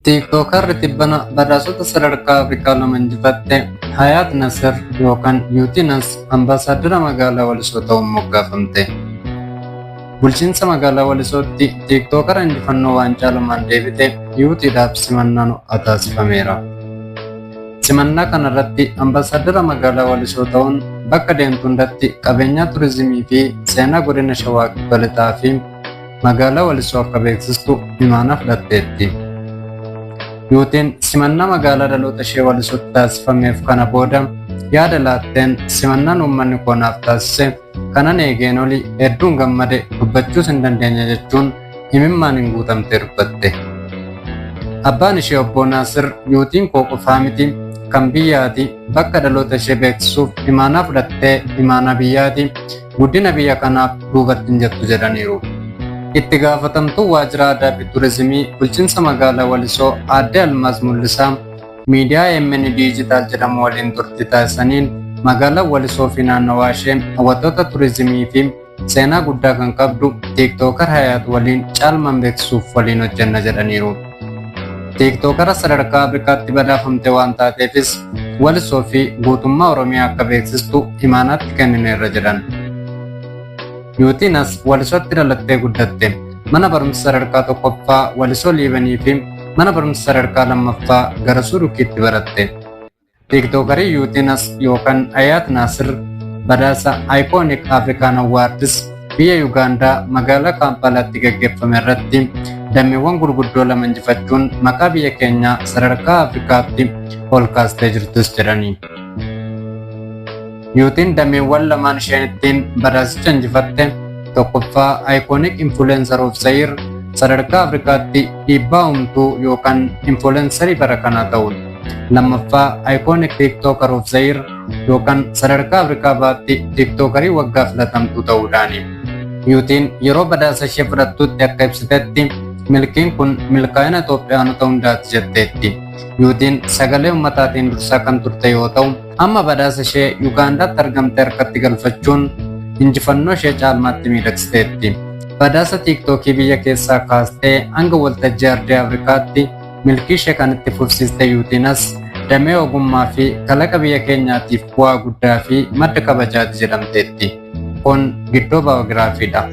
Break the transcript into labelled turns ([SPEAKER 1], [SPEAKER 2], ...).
[SPEAKER 1] Tiiktookarri tibbana badhaasota sadarkaa Afrikaa lama injifatte Hayaat Nasir yookaan Yuutinas ambaasaaddara magaalaa Walisoo ta'uun moggaafamte. Bulchiinsa magaalaa Walisootti tiiktookara injifannoo waancaa lamaan deebite Yuutiidhaaf simannaan ho'aa taasifameera. Simannaa kanarratti ambaasaaddara magaalaa Walisoo ta'uun bakka deemtu hundatti qabeenyaa turizimii fi seenaa godina Shawaa Kibba Lixaa fi magaalaa Walisoo akka beeksistu imaanaa fudhatteetti. Yuutiin simannaa magaalaa dhaloota ishee Walisootti taasifameef kana booda yaada laatteen, simannaan uummanni koo naaf taasise kanan eegeen oli, hedduun gammade, dubbachuus hin dandeenye jechuun imimmaaniin guutamtee dubbatte. Abbaan ishee obbo Naasir, Yuutiin koo qofaa miti, kan biyyaati, bakka dhaloota ishee beeksisuuf imaanaa fudhattee, imaanaa biyyaati, guddina biyya kanaaf duubatti hin jettu jedhaniiru. Itti gaafatamtuu waajjira aadaa fi turizimii bulchiinsa magaalaa Walisoo aadde Almaaz Mul'isaa miidiyaa AMN Diijitaal jedhamu waliin turtii taasisaniin, magaalaan Walisoo fi naannawaa ishee hawwattoota turizimii fi seenaa guddaa kan qabdu tiiktookar Hayaat waliin caalmaan beeksisuuf waliin hojjenna jedhaniiru. Tiiktookara sadarkaa Afrikaatti badhaafamte waan taateefis Walisoo fi guutummaa Oromiyaa akka beeksistu imaanaatti kennineerra jedhan. Yuutiinas Walisootti dhalattee guddatte. Mana barumsa sadarkaa tokkoffaa Walisoo Liibanii fi mana barumsa sadarkaa lammaffaa Garasuu Dukkiitti baratte. Tiiktookarii Yuutiinas yookaan Ayaat Naasir badhaasa Iconic African Awards biyya Yugaandaa magaalaa Kaampaalaatti gaggeeffame irratti dameewwan gurguddoo lama injifachuun maqaa biyya keenyaa sadarkaa Afrikaatti ol kaastee jirtus jedhani. Yuutiin dameewwan lamaan isheen ittiin badhaasicha injifatte, tokkoffaa Iconic Influencer of the Year, sadarkaa Afrikaatti dhiibbaa uumtuu yookaan influencerii bara kanaa ta'uun, lammaffaa Iconic TikToker of the Year yookaan sadarkaa Afrikaa baatti tiiktookarii waggaa filatamtuu ta'uudhaani. Yuutiin yeroo badhaasa ishee fudhattutti akka ibsitetti, milkiin kun milkaa'ina Itoophiyaanota hundaati jetteetti. Yuutiin sagalee uummataatiin dursaa kan turte yoo ta'u, amma badhaasa ishee Yugaandaatti argamte harkatti galfachuun injifannoo ishee caalmaatti miidhagsiteetti. Badhaasa tiiktookii biyya keessaa kaastee hanga waltajjii ardii Afrikaatti milkii ishee kan itti fufsiiste Yuutiinas damee ogummaa fi kalaqa biyya keenyaatiif bu'aa guddaa fi madda kabajaati jedhamteetti. Kun Giddoo Baayogiraafiidha.